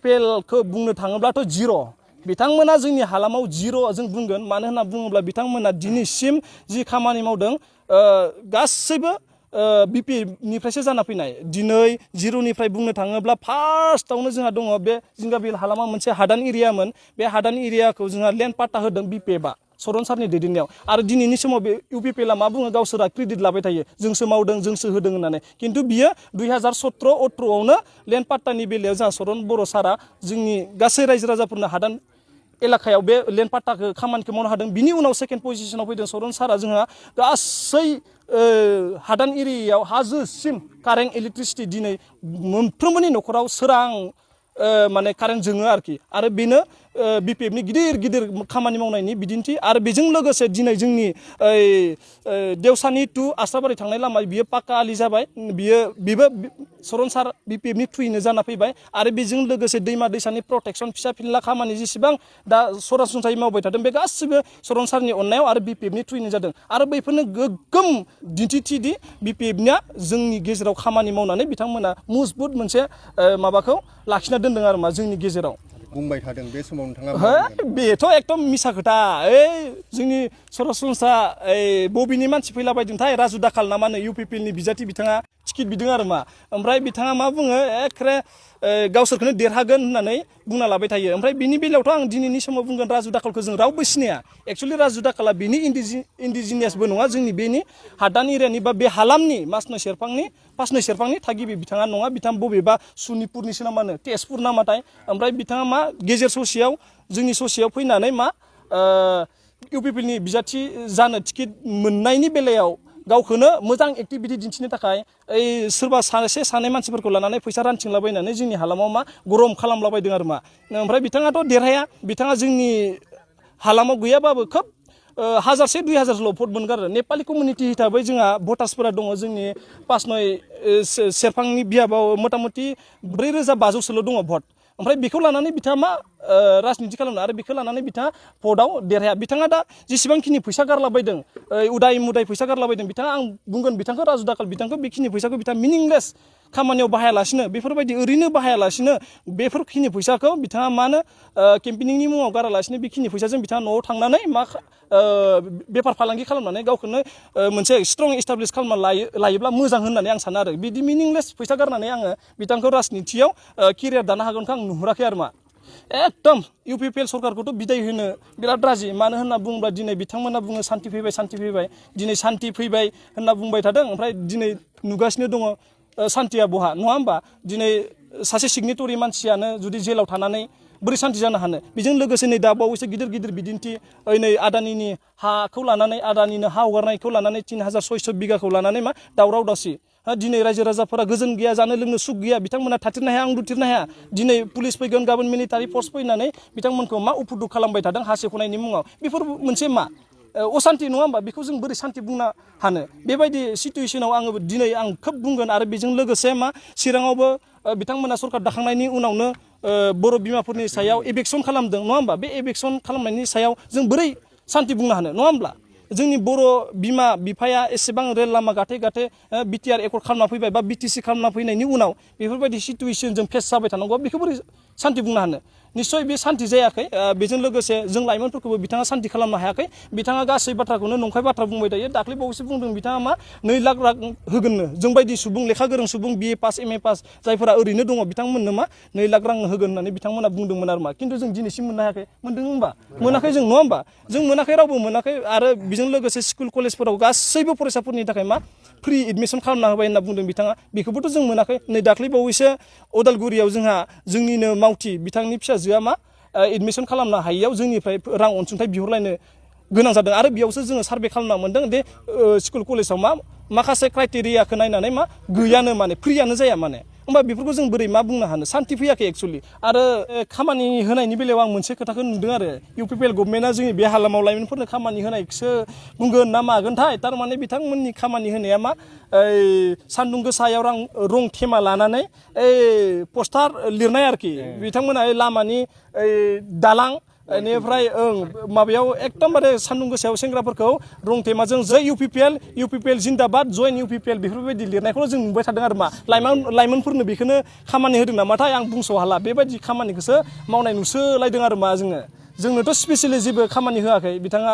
पेलखौ बुंनो थाङोब्लाथ' जिर' बिथांमोना जोंनि हालामाव जिर' जों बुंगोन मानो होनना बुङोब्ला बिथांमोना दिनैसिम जि खामानि मावदों गासैबो बिपिनिफ्रायसो जाना फैनाय दिनै जिर'निफ्राय बुंनो थाङोब्ला फार्स्टआवनो जोंहा दङ बे जिंगाबिल हालामा मोनसे हादान एरियामोन बे हादान एरियाखौ जोंहा लेन्ड पाट्टा होदों बिपिएफआ सरन सारनि दैदेननायाव आरो दिनैनि समाव बे इउपिपिएलआ मा बुङो गावसोरा क्रेडिट लाबाय थायो जोंसो मावदों जोंसो होदों होननानै खिन्थु बियो 2017-18आवनो लेन्ड पाट्टानि बेलायाव जोंहा सरन बर' सारा जोंनि गासै रायजो राजाफोरनो हादान एलाकायाव बे लेन्ड पाट्टाखौ खामानिखौ मावनो हादों बिनि उनाव सेकेन्ड पजिशनाव फैदों सरन सारा जोंहा गासै हादान एरियायाव हाजोसिम कारेन्ट इलेक्ट्रिसिटि दिनै मोनफ्रोमबोनि न'खराव सोरां माने कारेन्ट जोङो आरो बेनो बिपिएफनि गिदिर गिदिर खामानि मावनायनि बिदिन्थि आरो बेजों लोगोसे दिनै जोंनि देवसानि टु आस्राबारि थांनाय लामा बियो पाक्का आलि जाबाय बेबो सरनसार बिपिएफनि थ्रुयैनो जाना फैबाय आरो बेजों लोगोसे दैमा दैसानि प्रटेक्सन फिसा फिनला खामानि जेसेबां दा सरासनस्रायै मावबाय थादों बे गासिबो सरनसारनि अननायाव आरो बिपिएफनि थ्रुयैनो जादों आरो बैफोरनो गोग्गोम दिन्थिथि बिपिएफनिया जोंनि गेजेराव खामानि मावनानै बिथांमोना मजबुत मोनसे माबाखौ लाखिना दोनदों आरो मा जोंनि गेजेराव बुंबाय थादों बे समाव नोंथाङा बेथ' एकदम मिसा खोथा जोंनि सरासनस्रा बबेनि मानसि फैलाबायदोंथाय राजु दाखाल ना मा होनो इउपिपिएलनि बिजाथि बिथाङा टिकेट बिदों आरो मा ओमफ्राय बिथाङा मा बुङो एखे गावसोरखौनो देरहागोन होननानै बुंना लाबाय थायो ओमफ्राय बिनि बेलायावथ' आं दिनैनि समाव बुंगोन राजु दाखालखौ जों रावबो सिनाया एक्सुवेलि राजु दाखाला बेनि इन्डिजिनियासबो नङा जोंनि बेनि हादान एरियानि बा बे हालामनि पासनै सेरफांनि थागिबि बिथाङा नङा बिथां बबेबा सनितपुरनिसो ना मा होनो तेजपुर नामाथाय ओमफ्राय बिथाङा मा गेजेर ससेयाव जोंनि ससेयाव फैनानै मा इउपिपिएलनि बिजाथि जानो टिकेट मोननायनि बेलायाव गावखौनो मोजां एक्टिभिटी दिन्थिनो थाखाय सोरबा सासे सानै मानसिफोरखौ लानानै फैसा रानथिंलाबायनानै जोंनि हालामाव मा गरम खालामलाबायदों आरो मा ओमफ्राय बिथाङाथ' देरहाया बिथाङा जोंनि हालामाव गैयाबाबो खोब 1000-2000 भट मोनगोन आरो नेपालि कमिउनिटि हिसाबै जोंहा भटार्सफोरा दङ जोंनि पासनै सेरफांनि बियाबाव मथा मथि 4500सोल' दङ भट ओमफ्राय बेखौ लानानै बिथाङा मा राजनिति खालामनो आरो बेखौ लानानै बिथाङा भटआव देरहाया बिथाङा दा जेसेबांखिनि फैसा गारलाबायदों उदाय मुदाय फैसा गारलाबायदों बिथाङा आं बुंगोन बिथांखौ राजु दाखाल बिथांखौ बेखिनि फैसाखौ बिथाङा मिनिंलेस खामानियाव बाहायालासिनो बेफोरबायदि ओरैनो बाहायालासिनो बेफोरखिनि फैसाखौ बिथाङा मानो केम्पेनिंनि मुङाव गारालासिनो बेखिनि फैसाजों बिथाङा न'आव थांनानै मा बेफार फालांगि खालामनानै गावखौनो मोनसे स्ट्रं एस्टाब्लिश खालामना लायोब्ला मोजां होननानै आं सानो आरो बिदि मिनिंलेस फैसा गारनानै आङो बिथांखौ राजनितियाव केरियार दानो हागोनखौ आं नुहुराखै आरो मा एकदम इउपिपिएल सरकारखौथ' बिदाय होनो बिराद राजि मानो होनना बुङोब्ला दिनै बिथांमोना बुङो सान्ति फैबाय दिनै सान्ति फैबाय होनना बुंबाय थादों ओमफ्राय दिनै नुगासिनो दङ सान्तिया बहा नङा होमबा दिनै सासे सिगनेटरि मानसियानो जुदि जेलाव थानानै बोरै सान्ति जानो हानो बेजों लोगोसे नै दा बावैसो गिदिर गिदिर बिदिन्थि नै आदानिनि हाखौ लानानै आदानिनो हा हगारनायखौ लानानै 3600 बिगाखौ लानानै मा दावराव दावसि दिनै रायजो राजाफोरा गोजोन गैया जानो लोंनो सुख गैया बिथांमोना थाथेरनो हाया उन्दुथेरनो हाया दिनै पुलिस फैगोन गाबोन मिलिटारि फर्स फैनानै बिथांमोनखौ मा उफुदुख खालामबाय थादों हा सेख'नायनि मुङाव बेफोर मोनसे मा असान्ति नङा होमबा बेखौ जों बोरै सान्ति बुंनो हानो बेबायदि सिटुवेसनाव आङो दिनै आं खोब बुंगोन आरो बेजों लोगोसे मा चिराङावबो बिथांमोना सरकार दाखांनायनि उनावनो बर' बिमाफोरनि सायाव एभेक्सन खालामदों नङा होमबा बे एभेक्सन खालामनायनि सायाव जों बोरै सान्ति बुंनो हानो नङा होमब्ला जोंनि बर' बिमा बिफाया एसेबां रेल लामा गाथे बिटिआर एकर्ड खालामना फैबाय बा बिटिसि खालामना फैनायनि उनाव बेफोरबायदि सिटुवेसनजों फेस जाबाय थानांगौ बेखौ बोरै सान्ति बुंनो हानो निश्चय बे सान्ति जायाखै बेजों लोगोसे जों लाइमोनफोरखौबो बिथाङा सान्ति खालामनो हायाखै बिथाङा गासै बाथ्राखौनो नंखाय बाथ्रा बुंबाय थायो दाख्लै बावैसो बुंदों बिथाङा मा 2 लाख रां होगोननो जों बायदि सुबुं लेखा गोरों सुबुं बिए पास एमए पास जायफोरा ओरैनो दङ बिथांमोननो मा 2 लाख रां होगोन होननानै बिथांमोना बुंदोंमोन आरो मा खिन्थु जों दिनैसिम मोननो हायाखै मोनदों होनबा मोनाखै जों नङा होमबा जों मोनाखै रावबो मोनाखै आरो बेजों लोगोसे स्कुल कलेजफोराव गासैबो फरायसाफोरनि थाखाय मा फ्रि एडमिसन खालामना होबाय होनना बुंदों बिथाङा बेखौबोथ' जों मोनाखै नै दाख्लै बावैसो अदालगुरियाव जोंहा जोंनिनो मावथि बिथांनि फिसाजोआ मा एडमिसन खालामनो हायियाव जोंनिफ्राय रां अनसुंथाइ बिहरलायनो गोनां जादों आरो बेयावसो जोङो सार्भे खालामना मोनदों दे स्कुल कलेजाव मा माखासे क्राइटेरियाखौ नायनानै मा गैयानो माने फ्रियानो जाया माने होमबा बेफोरखौ जों बोरै मा बुंनो हानो सान्ति फैयाखै एक्सुवेलि आरो खामानि होनायनि बेलायाव आं मोनसे खोथाखौ नुदों आरो इउपिपिएल गभर्नमेन्टआ जोंनि बे हालामाव लाइमोनफोरनो खामानि होनायखौसो बुंगोन ना मागोनथाय थारमाने बिथांमोननि खामानि होनाया मा सान्दुं गोसायाव रं थेमा लानानै पस्टार लिरनाय आरोखि बिथांमोना लामानि दालां बेनिफ्राय माबायाव एकदमबारे सान्दुं गोसायाव सेंग्राफोरखौ रं थेमाजों जै इउपिपिएल जिन्दाबाद जइन इउपिपिएल बेफोरबायदि लिरनायखौल' जों नुबाय थादों आरो मा लाइमोनफोरनो बेखौनो खामानि होदों नामाथाय आं बुंस' हाला बेबायदि खामानिखौसो मावनाय नुसोलायदों आरो मा जोंनोथ' स्पेसियेलि जेबो खामानि होआखै बिथाङा